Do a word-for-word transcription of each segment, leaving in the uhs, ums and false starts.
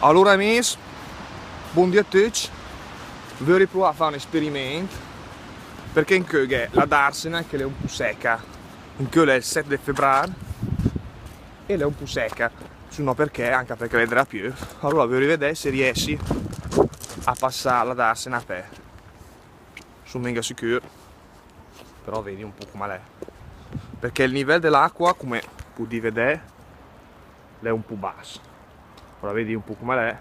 Alura, amis, bondì a tücc. Vöri pruvà a fà un esperiment, perché incö gh'è la darsena che l'è un pù seca. Incö l'è el set de febrar e l'è un pù seca. Sö no perché, anca perché l'è dré a piöv. Alura vöri vedè se riesi a passà la darsena a pè. Sö minga sicür. Però vedi un pù come l'è. Perché el nivel de l'acqua, come pudì vedè, l'è un pù bas. Ora vedi un pù come l'è.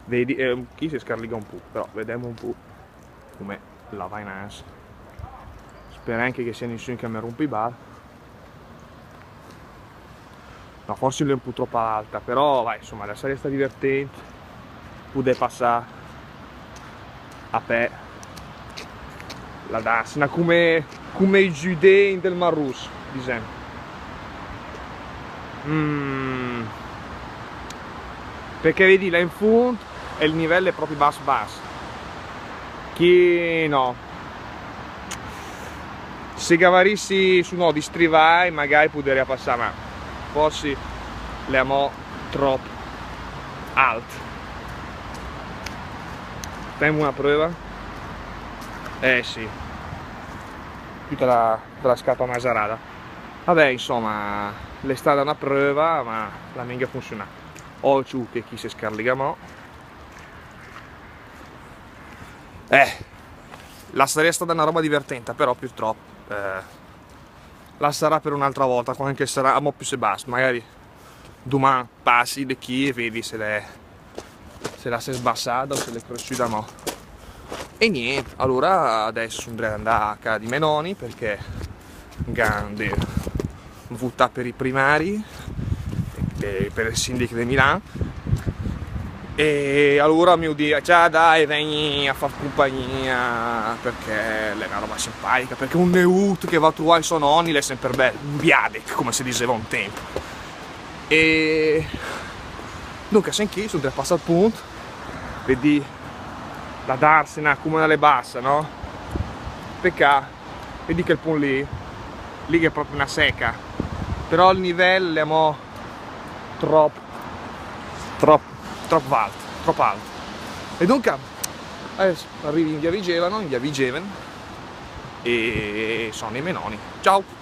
Vedi, eh, chì se scarliga un pù, però vedem un pù come la va inans. Sperem che ghe sia nisün che me rump i bal. No, forsi l'è un pù tropa alta, però, vai, insoma, la sarìa stà divertent pudè passà a pè la darsena, come, come i giudei in del Mar Russ, disem. Mm. Perché vedi, là in fund el nivel l'è propi bas bas. Chì no. Se gh'avarissi sö no di strivai, magari pudaria passà, ma forsi l'è amò tropp alt. Fem una pröva? Eh sì. Tüta la, tüta la scarpa masarada. Vabbè, insoma, l'è stada una pröva, ma l'ha minga funsiunà. Occhio che chì se scarliga amò. Eh, la sarìa stada una roba divertenta, però purtropp, eh, la sarà per un'altra volta, quand che sarà amò püssé bas, magari duman passi de chì e vedi se l'è, se la s'è sbassada o se l'è cressüda amò. E nient, alura adess sun dré a andà a cà di me noni perché gh'han de vutà per i primari, eh, per el sindic de Milan. E alura mi hu dì: "Cià, dai, vegni a fà cumpagnia", perché l'è una roba simpatica, perché un neud che va a truvà i so noni l'è semper bell, un biadec, come se diseva un temp. E dunca, sem chì, sun dré a passà el punt, vedi la darsena come l'è bassa, no? Pecà. Vedi chel punt lì, lì gh'è propi una seca, però el nivel l'è amò tropp, tropp, tropp alt, tropp alt. E dunca, adess arrivi in via Vigevano, in via Vigeven, e sun i me noni. Ciao!